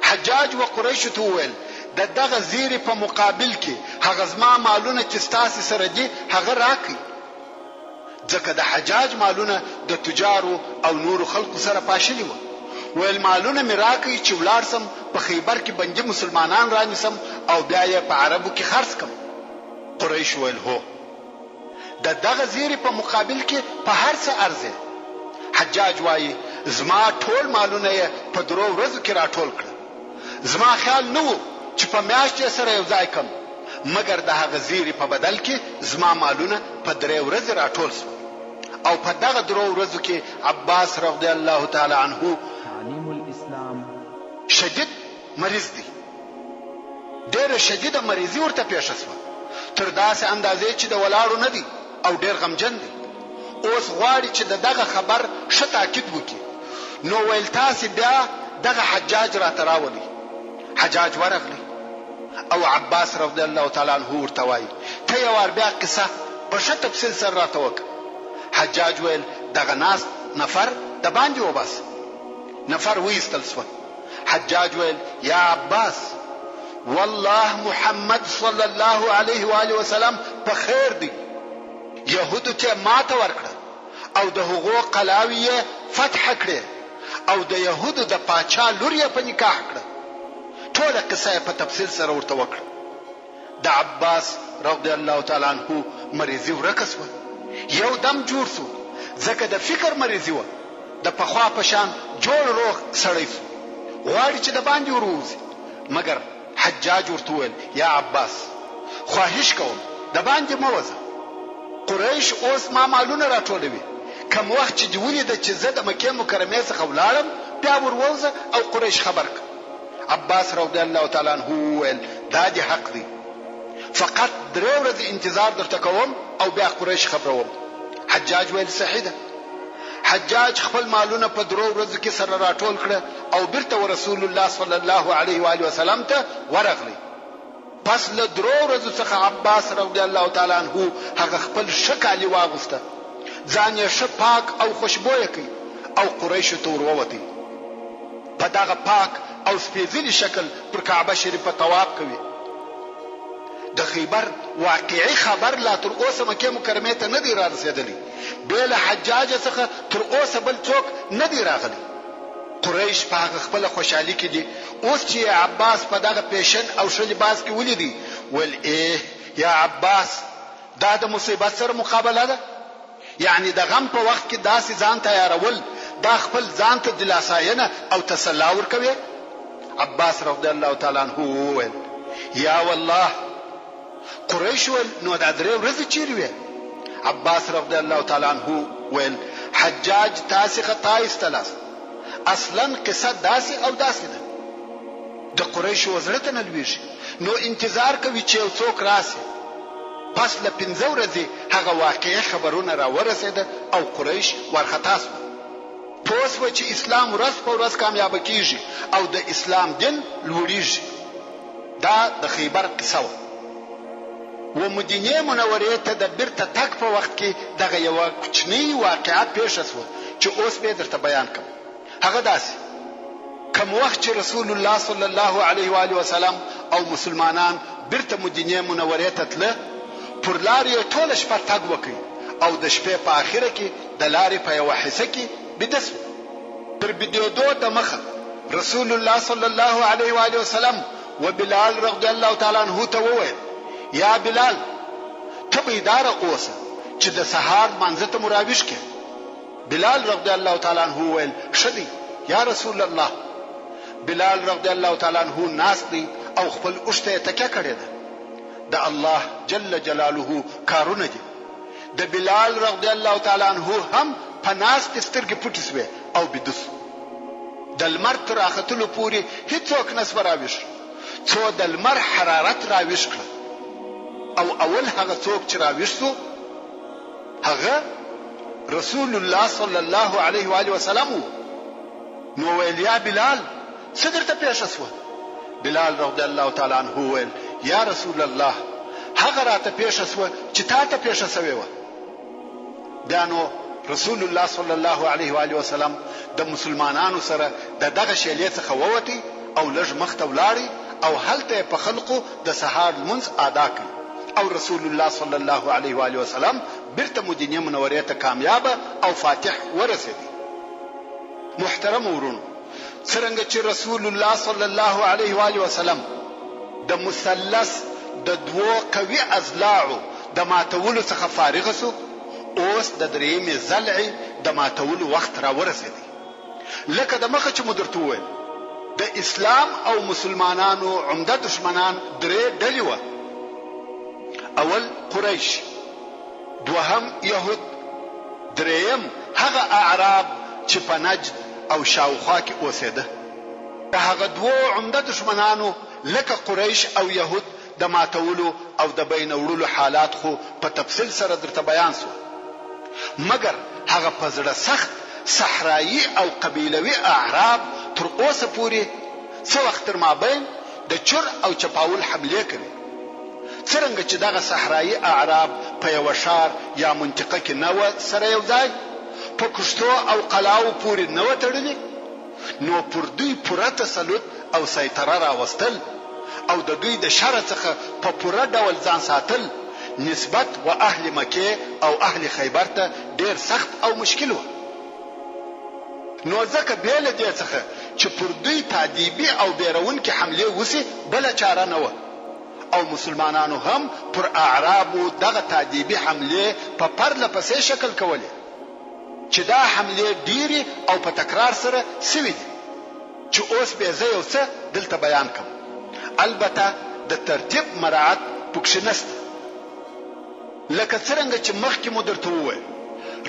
حجاج و قریشو ته وویل، د دغه زیري په مقابل کې هغه زما مالونه چې ستاسې سره دي هغه راکړئ. ځکه د حجاج مالونه د تجارو او نورو خلقو سره پاشلي وه. ویل مالونه مې راکړئ چې ولاړ شم په خیبر کې بندي مسلمانان رانیسم او بیا یې په عربو کې خرڅ کړم. قریشو ویل هو. د دغه زیري په مقابل کې په هر څه ارزې. حجاج وايي، زما ټول مالونه یې په درو ورځو کې راټول کړل. زما خیال نه وو چې په میاشت یې سره یو ځای کړم، مګر د هغه زیري په بدل کې زما مالونه په درې ورځې راټول شول او په دغه درو ورځو کې عباس رضی الله تعالی عنه تعلیم الاسلام. شدید مریض دی. ډېره شدیده مریضي ورته پېښه شوه، تر داسې اندازې چې د ولاړو نه دی او ډېر غمجن دی. اوس غواړي چې د دغه خبر ښه تاکید وکړي، نو ویل تاسې بیا دغه حجاج راته راولئ. حجاج ورغلی او عباس رضی الله تعالی عنه ورته وايي، ته یو وار بیا قصه په ښه تفصیل سره راته وکړه. حجاج ویل، دغه ناست نفر دباندې وباسه. نفر وایستل شوه. حجاج ویل، یا عباس! والله محمد صلی الله علیه و آله وسلم په خیر دی، یهودو ته یې ماته ورکړه او د هغو قلاوې یې فتح کړې او د یهودو د پاچا لور یې په نکاح کړه. ټوله قصه یې په تفصیل سره ورته وکړه. د عباس رضی الله تعالی عنه مریضي ورکه شوه، یو دم جوړ شو، ځکه د فکر مریضي وه، د پخوا په شان جوړ روغ سړی شو، غواړي چې د باندې ور ووځي، مګر حجاج ورته وویل، یا عباس! خواهش کوم د باندې مه وځه، قریش اوس ما مالونه راټولوي، کوم وخت چې دې ولیده چې زه د مکې مکرمې څخه ولاړم، بیا ور ووځه او قریش خبر کړه. عباس رضی الله تعالی عنه وویل، دا دې حق دی، فقط درې ورځې انتظار درته کوم او بیا قریش خبروم. حجاج ویل، صحیح ده. حجاج خپل مالونه په درو ورځو کې سره راټول کړه او بیرته ورسول الله صلی الله علیه و آله وسلم ته ورغلی. پس له درو ورځو څخه عباس رضی الله تعالی عنه هغه خپل ښه کالي واغوسته، ځان یې ښه پاک او خوشبویه کړ او قریشو ته ور ووتی. په دغه پاک او سپېځلي شکل پر کعبه شریفه طواف کوي. د خیبر واقعي خبر لا تر اوسه مکې مکرمې ته نه دی رارسېدلی، بې له حجاج څخه تر اوسه بل څوک نه دی راغلی. قریش په هغه خپله خوشحالي کې دي، اوس چې یې عباس په دغه فیشن او ښه لباس کې ولیدی، ویل ایه یا عباس! دا د مصیبت سره مقابله ده؟ یعنې د غم په وخت کې داسې ځان تیارول، دا خپل ځان ته دلاساینه او تسلا ورکوې؟ عباس رضی الله تعالی عنه وویل، یا والله! قریش ویل، نو دا درې ورځې چیرې وې؟ عباس رضی الله تعالی عنه ویل، حجاج تاسې خطا ایستلاست، اصلا قصه داسې او داسې ده. د قریشو و زړه ته نه لویږي، نو انتظار کوي چې یو څوک راشي. پس له پنځه ورځې هغه واقعي خبرونه راورسېده او قریش وارخطا شول. پوه شوه چې اسلام ورځ په ورځ کامیابه کیږي او د اسلام دین لوړیږي. دا د خیبر قصه وه. و مدینې منورې ته د بیرته تګ په وخت کې دغه یوه کوچنۍ واقعه پیښه شوه چې اوس به یې درته بیان کړم. هغه داسې، کوم وخت چې رسول الله صلی الله علیه و آله وسلم او مسلمانان بیرته مدینې منورې ته تله، پر لارې یې ټوله شپه تګ وکړ او د شپې په اخره کې د لارې په یوه حصه کې بیده شو. تر بیدېدو دمخه رسول الله صلی الله علیه و آله وسلم و بلال رضی الله تعالی عنه ته وویل، یا بلال! ته بیداره اوسه چې د سهار لمانځه ته مو راویښ کړې. بلال رضی الله تعالی عنه وویل، ښه دی یا رسول الله. بلال رضی الله تعالی عنه ناست دی او خپل اوښ ته یې تکیه کړې ده. د الله جل جلاله کارونه دي. د بلال رضی الله تعالی عنه هم په ناستې سترګې پټې شوې او بیده شو. د لمر تر راختلو پورې هیڅوک نه شوه راویښ، څو د لمر حرارت راویښ کړه او اول هغه څوک چې راویښ شو، هغه رسول الله صلی الله علیه و آله وسلم وو. نو ویل یا بلال څه درته پیښه شوه؟ بلال رضی الله تعالی عنه وویل یا رسول الله هغه راته پیښه شوه چې تا ته پیښه شوې وه. بیا نو رسول الله صلی الله علیه و آله وسلم د مسلمانانو سره د دغه شیلې څخه ووتی او لږ مخته ولاړی او هلته یې په خلقو د سهار لمونځ آدا کړ او رسول الله صلی الله علیه و آله وسلم بیرته مدینې منورې ته کامیابه او فاتح ورسیدی. محترمو وروڼو! څرنګه چې رسول الله صلی الله علیه و آله وسلم د مثلث د دوو قوي اضلاعو د ماتولو څخه فارغ شو، اوس د دریمې ضلعې د ماتولو وخت راورسیدی. لکه د مخه چې مو درته وویل، د اسلام او مسلمانانو عمده دښمنان درې ډلې وه، اول قریش، دوهم یهود، درېیم هغه اعراب چې په نجد او شاوخوا کې اوسېده. د هغه دوو عمده دښمنانو لکه قریش او یهود د ماتولو او د بینه وړلو حالات خو په تفصیل سره درته بیان شوه، مګر هغه په زړه سخت صحرایي او قبیلوي اعراب تر اوسه پورې څه وخت تر مابین د چور او چپاول حملې کوي. څرنګه چې دغه صحرایي اعراب په یوه ښار یا منطقه کې نه وه سره یو ځای، په کښتو او قلاوو پورې نه وه تړلي، نو پر دوی پوره تسلط او سیطره راوستل او د دوی د شره څخه په پوره ډول ځان ساتل نسبت و اهل مکې او اهل خیبر ته ډېر سخت او مشکل وه. نو ځکه بې له دې څخه چې پر دوی تادیبي او بېرونکې حملې وشي بله چاره نه وه او مسلمانانو هم پر اعرابو دغه تادیبي حملې په پرله پسې شکل کولې. چې دا حملې ډېرې او په تکرار سره شوې دي چې اوس بې زه یو څه دلته بیان کړم البته د ترتیب مراعت پکښې نشته لکه څرنګه چې مخکې مو درته وویل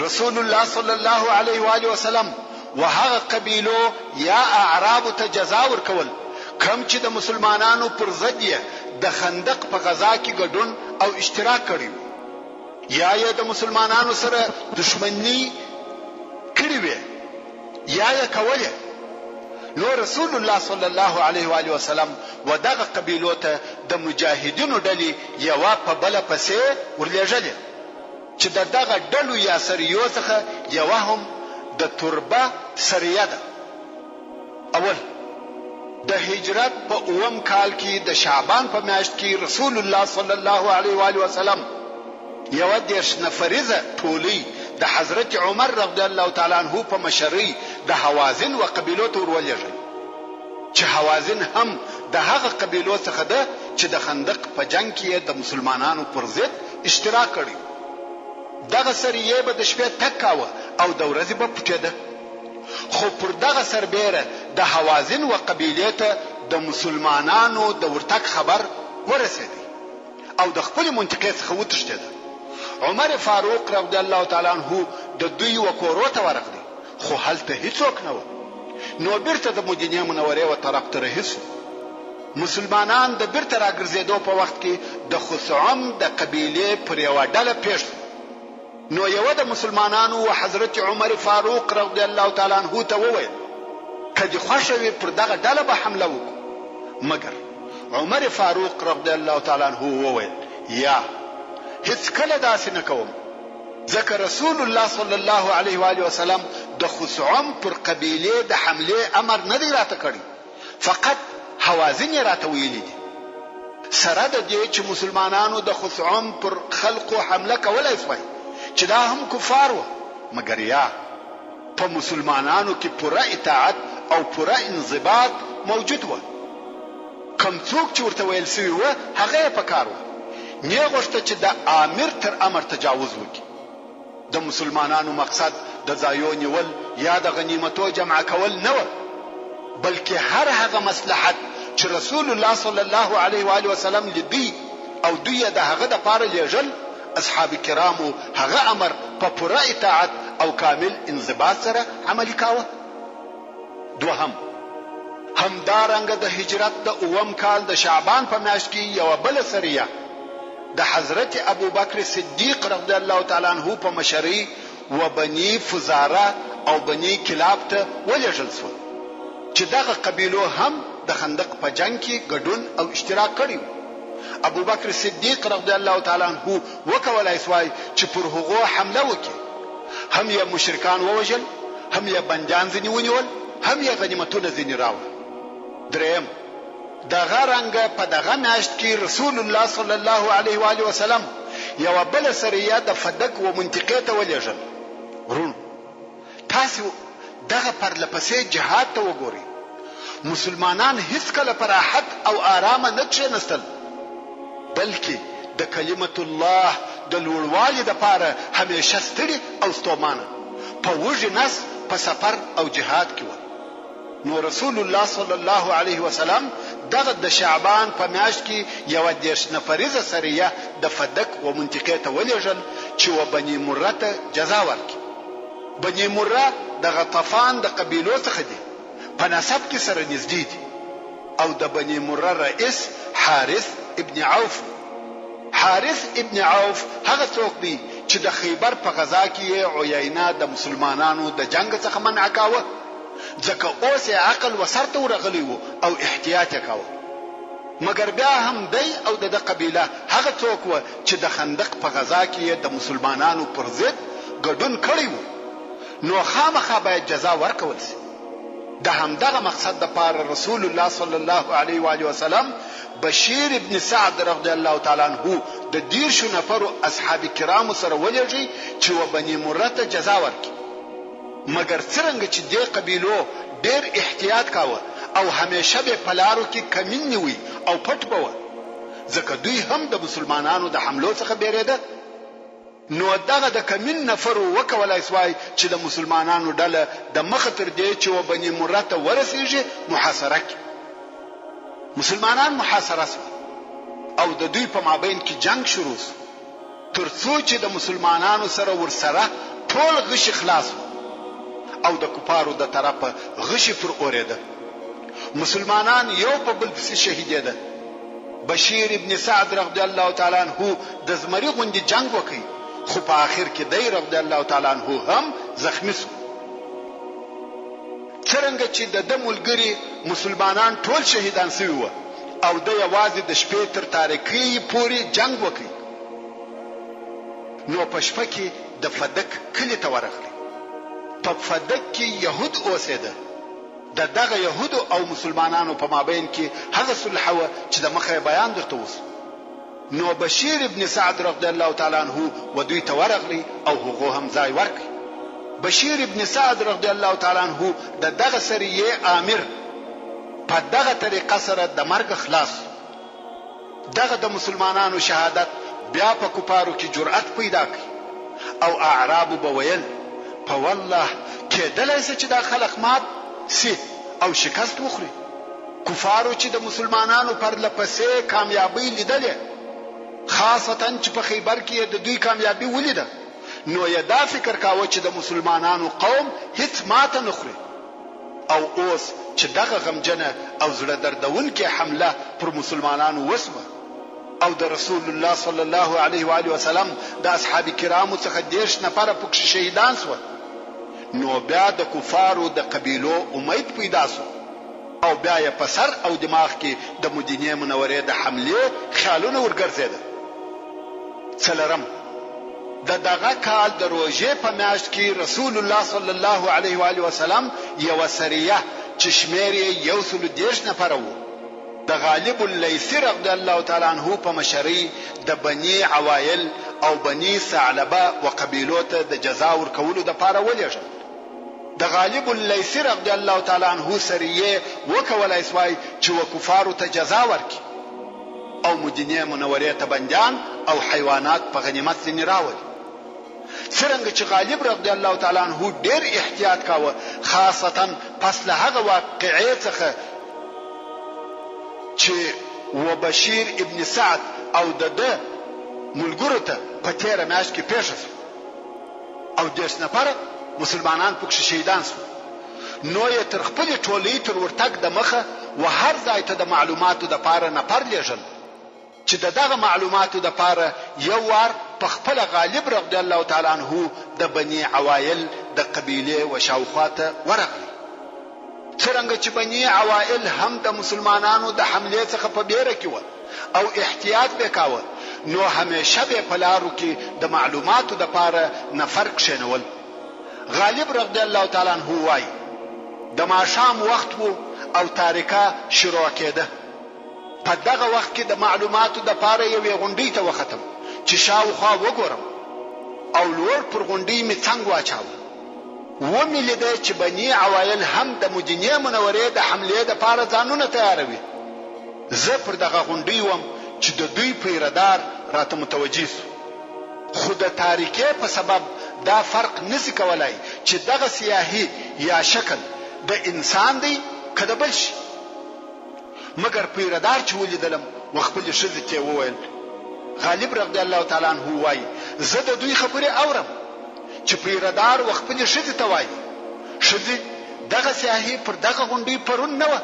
رسول الله صلی الله علیه و آله وسلم و هغه قبیلو یا اعرابو ته جزا ورکول کوم چې د مسلمانانو پر ضد یې د خندق په غزا کې ګډون او اشتراک کړی وو. یا یې د مسلمانانو سره دښمني کړې وې یا یې کولې نو رسول الله صلی الله علیه و آله وسلم و دغه قبیلو ته د مجاهدینو ډلې یوه په بله پسې ورلېږلې چې د دغه ډلو یا سریو څخه یوه هم د تربه سریه ده. اول، د هجرت په اووم کال کې د شعبان په میاشت کې رسول الله صلی الله علیه و آله وسلم یوه 30 نفریزه ټولۍ د حضرت عمر رضی الله تعالی عنه په مشرۍ د هوازن و قبیلو ته ورولېږل چې هوازن هم د هغه قبیلو څخه ده چې د خندق په جنګ کې یې د مسلمانانو پر ضد اشتراک کړی. دغه سریې به د شپې تګ کاوه او د ورځې به پټېده. خو پر دغه سربېره د هوازن و قبیلې ته د مسلمانانو د ورتګ خبر ورسېدی او د خپلې منطقې څخه وتښتېده. عمر فاروق رضی الله تعالی عنه د دوی و کورو ته ورغلی خو هلته هیڅوک نه وه نو بیرته د مدینې منورې و طرف ته رهي شو. مسلمانان د بیرته راګرځېدو په وخت کې د خثعم د قبیلې پر یوه ډله پېښ شو. نو یوه د مسلمانانو و حضرت عمر فاروق رضی الله تعالی عنه ته وویل، که دې خوښه وي پر دغه ډله به حمله وکړو، مګر عمر فاروق رضی الله تعالی عنه وویل، یا، هیڅکله داسې نه کوم، ځکه رسول الله صلی الله علیه و آله وسلم د خثعم پر قبیلې د حملې امر نه دی راته کړی. فقط هوازن یې راته ویلي دي. سره د دې چې مسلمانانو د خثعم پر خلقو حمله کولای شوای چې دا هم کفار وه، مګر یا په مسلمانانو کې پوره اطاعت او پوره انضباط موجود وه. کوم څوک چې ورته ویل شوي وه هغه یې په کار وه. نې غوښته چې د آمر تر امر تجاوز وکړي. د مسلمانانو مقصد د ځایو نیول یا د غنیمتو جمع کول نه وه، بلکې هر هغه مصلحت چې رسول الله صلی الله علیه و آله وسلم لیدی او دوی یې د هغه لپاره لیږل، اصحاب کرامو هغه امر په پوره اطاعت او کامل انضباط سره عملي کاوه. دوهم، همدارنګه د هجرت د اووم کال د شعبان په میاشت کې یوه بله سریه د حضرت ابوبکر صدیق رضی الله تعالی عنه په مشرۍ و بني فزاره او بني کلاب ته ولېږل شوه چې دغه قبیلو هم د خندق په جنګ کې ګډون او اشتراک کړی وو. ابوبکر صدیق رضی الله تعالی عنه وکولای شوای چې پر هغو حمله وکړي، هم یې مشرکان ووژل، هم یې بندیان ځنې ونیول، هم یې غنیمتونه ځنې راوړل. درېیم، دغه رنګه په دغه میاشت کې رسول الله صلی الله علیه و آله وسلم یوه بله سریه د فدک و منطقې ته ولېږل. وروڼو! تاسې دغه پرله پسې جهاد ته وګورئ، مسلمانان هیڅکله په راحت او آرامه نه کښېنستل، بلکې د کلمة الله د لوړوالي لپاره همېشه ستړي او ستومانه، په وږي نس په سفر او جهاد کې وه. نو رسول الله صلی الله علیه وسلم دغه د شعبان په میاشت کې یوه 30 نفریزه سریه د فدک و منطقې ته ولېږل چې و بني مره ته جزا ورکړي. بني مره د غطفان د قبیلو څخه دي، په نسب کې سره نږدې دي او د بني مره رئیس حارث ابن عوف و. حارث ابن عوف هغه څوک دی چې د خیبر په غزا کې یې عیینه د مسلمانانو د جنګ څخه منع کاوه، ځکه اوس یې عقل و سر ته ورغلی و او احتیاط یې کاوه. مګر بیا هم دی او د ده قبیله هغه څوک وه چې د خندق په غزا کې یې د مسلمانانو پر ضد ګډون کړی و، نو خامخا باید جزا ورکول شي. د همدغه مقصد لپاره رسول الله صلی الله علیه و آله وسلم بشیر ابن سعد رضی الله تعالی عنه د دیرشو نفرو اصحاب کرامو سره ولیږی چې و بنی مره ته جزا ورکړي. مګر څرنګه چې دې قبیلو ډیر احتیاط کاوه او همیشه به په لارو کې کمین نیوی او پټ به وه، ځکه دوی هم د مسلمانانو د حملو څخه بیریده، نو دغه د کمین نفرو وکولای شوای چې د مسلمانانو ډله د مخه تر دې چې و بني مره ته ورسیږي محاصره کړي. مسلمانان محاصره شول او د دوی په مابین کې جنګ شروع شو تر څو چې د مسلمانانو سره ورسره ټول غشي خلاص وو او د کفارو د طرفه غشي پر اورېده. مسلمانان یو په بل پسې شهیدېده. بشیر ابن سعد رضی الله تعالی عنه د زمري غوندې جنګ وکړ، خو په اخر کې دی رضی الله تعالی عنه هم زخمي شو. څرنګه چې د ده ملګري مسلمانان ټول شهیدان شوي وه او ده یوازې د شپې تر تاریکۍ پورې جنګ وکړ، نو په شپه کې د فدک کلي ته ورغلی. په فدک کې یهود اوسېده. د دغه یهودو او مسلمانانو په مابین کې هغه صلح وه چې د مخه یې بیان درته وشو. نو بشیر ابن سعد رضی الله تعالی عنه و دوی ته ورغلی او هغو هم ځای ورکړ. بشیر ابن سعد رضی الله تعالی عنه د دغه سریې آمر په دغه طریقه سره د مرګه خلاص شو. دغه د مسلمانانو شهادت بیا په کفارو کې جرأت پیدا کړ او اعرابو به ویل، په والله کېدلای شي چې دا خلق مات شي او شکست وخوري. کفارو چې د مسلمانانو پرله پسې کامیابۍ لیدلې، خاصتاً چې په خیبر کې یې د دوی کامیابي ولیده، نو یې دا فکر کاوه چې د مسلمانانو قوم هیڅ ماته نه خوري. او اوس چې دغه غمجنه او زړه دردونکې حمله پر مسلمانانو وشوه، او د رسول الله صلی الله علیه و آله وسلم د اصحاب کرامو څخه 30 نفره پکښې شهیدان شول، نو بیا د کفارو د قبیلو امید پیدا شو او بیا یې په سر او دماغ کې د مدینې منورې د حملې خیالونه ورګرځېدل. څلورم، د دغه کال د روژې په میاشت کې رسول الله صلی الله علیه و آله وسلم یوه سریه چې شمېر یې یو سلو 30 نفره وو، د غالب اللیثي رضی الله تعالی عنه په مشرۍ د بني عوایل او بني ثعلبه و قبیلو ته د جزا ورکولو لپاره ولېږل. د غالب اللیثي رضی الله تعالی عنه سریې وکولای شوای چې و کفارو ته جزا ورکړي او مدینې منورې ته بندیان او حیوانات په غنیمت ځینې راولي. څرنګه چې غالب رضی الله تعالی عنه ډېر احتیاط کاوه، خاصتاً پس له هغه واقعې څخه چې و بشیر ابن سعد او د ده ملګرو ته په تېره میاشت کې پېښه شوه او 30 نفره مسلمانان پکښې شهیدان شول، نو یې تر خپلې ټولۍ تر ورتګ دمخه و هر ځای ته د معلوماتو دپاره نفر لېږل. چې ددغه معلوماتو دپاره یو وار په خپله غالب رضی الله تعالی عنه د بني عوایل د قبیلې و شاوخوا ته ورغلی. څرنګه چې بني عوائل هم د مسلمانانو د حملې څخه په بیره کې وه او احتیاط به کاوه نو همیشه به په لارو کې د معلوماتو دپاره نفر کښېنول. غالب رضی الله تعالی عنه وايي، د ماښام وخت وو او تاریکه شروع کېده. په دغه وخت کې د معلوماتو دپاره یوې غونډۍ ته وختم چې شاوخوا وګورم او لوړ پر غونډۍ مې څنګ واچاوه. ومې لیده چې بني عوایل هم د مدینې منورې د حملې دپاره ځانونه تیاروي. زه پر دغه غونډۍ وم چې د دوی پیره دار راته متوجه شو. خو د تاریکې په سبب دا فرق نشي کولای چې دغه سیاهي یا شکل د انسان دی که د بل شي. مګر پیره دار چې ولیدلم و خپلې ښځې ته یې وویل، غالب رضی الله تعالی عنه وایي، زه د دوی خبرې اورم چې پیره دار و خپلې ښځې ته وایي، ښځې دغه سیاهي پر دغه غونډۍ پرون نه وه،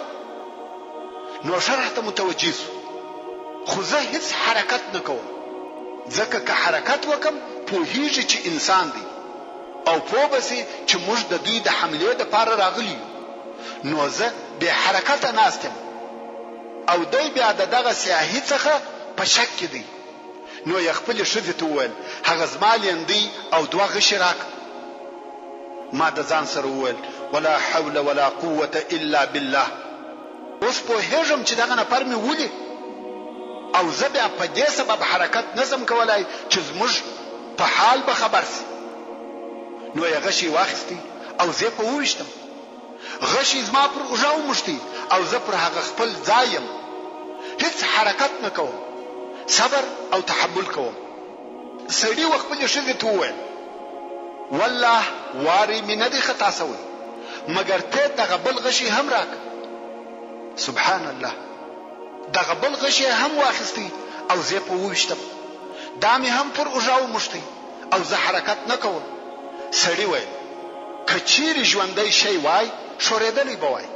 نو ښه راته متوجه شو، خو زه هیڅ حرکت نه کوم، ځکه که حرکت وکړم پوهیږي چې انسان دی او پوه به شي چې موږ د دوی د حملې لپاره راغلي یو. نو زه بې حرکته ناست یم او دی بیا د دغه سیاهي څخه په شک کې دی. نو یې خپلې ښځې ته وویل، هغه زما لیندۍ او دوه غشي راکړه. ما د ځان سره وویل، ولا حول ولا قوة الا بالله، اوس پوهېږم چې دغه نفر مې ولي او زه بیا په دې سبب حرکت نه شم کولای چې زموږ په حال به خبر شي. نو یې غشی واخیستی او زه یې په وویشتم. غشی زما پر اوږه وموښتی او زه پر هغه خپل ځای یم. هیڅ حرکت نه کوم. صبر او تحمل کوم. سړي و خپلې ښځې ته وویل، والله واری مې نه دی خطا شوی، مګر ته دغه بل غشی هم راکړه. سبحان الله! دغه بل غشی یې هم واخیستی او زه یې په وویشتم. دا مې هم پر اوږه وموښتی او زه حرکت نه کوم. سړي ویل، که چیرې ژوندی شی وای، ښورېدلی به وای.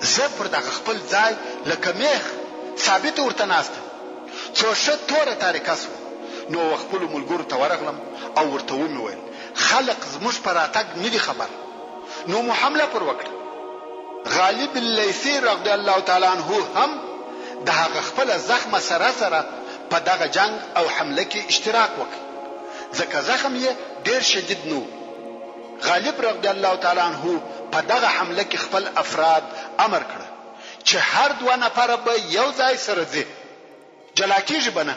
زه پر دغه خپل ځای لکه مېخ ثابت ورته ناست یم. څو ښه توره تاریکه شوه، نو و خپلو ملګرو ته ورغلم او ورته ومې ویل، خلق زموږ په راتګ نه دي خبر، نو مو حمله پر وکړه. غالب اللیثي رضی الله تعالی عنه هم د هغه خپله زخمه سره سره په دغه جنګ او حمله کې اشتراک وکړ، ځکه زخم یې ډېر شدید نه وو. غالب رضی الله تعالی عنه په دغه حمله کې خپل افراد امر کړه چې هر دوه نفره به یو ځای سره ځي، جلا کېږي به نه.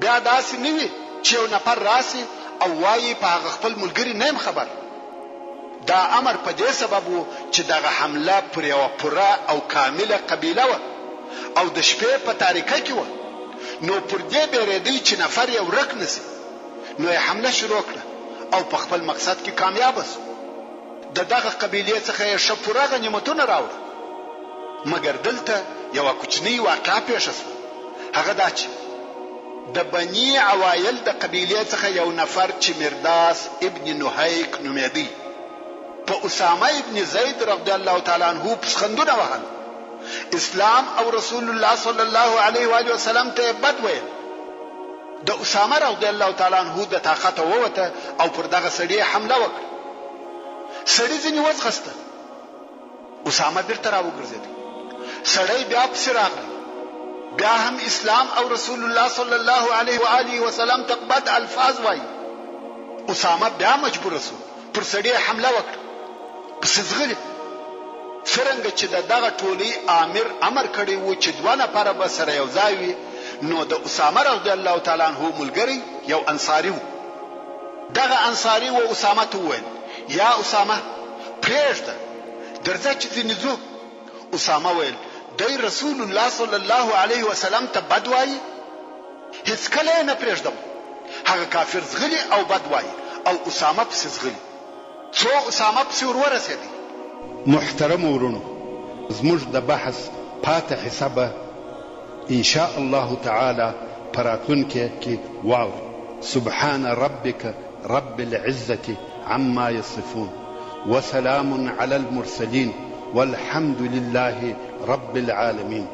بیا داسې نه وي چې یو نفر راشي او وايي په هغه خپل ملګري نه یم خبر. دا امر په دې سبب و چې دغه حمله پر یوه پوره او کامله قبیله وه او د شپې په تاریکه کې وه، نو پر دې بېرېدی چې نفر یې ورک نه شي، نو یې حمله شروع کړه او په خپل مقصد کې کامیابه شو. د دغه قبیلې څخه یې ښه پوره غنیمتونه راوړه. مګر دلته یوه کوچنۍ واقعه پېښه شوه، هغه دا چې د بني عوایل د قبیلې څخه یو نفر چې مرداس ابن نهیک نومېدی، په اسامه ابن زید رضی الله تعالی عنه پسخندونه وهل. اسلام او رسول الله صلی الله علیه و آله وسلم ته یې بد ویل. د اسامه رضی الله تعالی عنه د طاقته ووته او پر دغه سړي یې حمله وکړه. سړي ځینې وځغسته. اسامه بیرته راوګرځېد. سړی بیا پسې راغلی. بیا هم اسلام او رسول الله صلی الله علیه و آله وسلم ته بد الفاظ وایي. اسامه بیا مجبور شو، پر سړي یې حمله وکړه. پسې ځغلي. څرنګه چې د دغه ټولۍ آمر امر کړی وو چې دوه نفره به سره یو ځای وي، نو د اسامه رضی الله تعالی عنه ملګری یو انصاري وو. دغه انصاري و اسامه ته وویل، یا اسامه! پرېږده، درځه چې ځینې ځو. اسامه ویل، دی رسول الله صلی الله علیه وسلم ته بد وایي؟ هېڅکله یې نه پرېږدم. هغه کافر ځغلي او بد وایي او اسامه پسې ځغلي. څو اسامه پسې ور ورسېدی. محترمو وروڼو! زموږ د بحث پاته حصه به ان شاء الله تعالی په راتلونکې کې واورئ. سبحان ربک رب العزة عما يصفون وسلام علی المرسلین والحمد لله رب العالمین.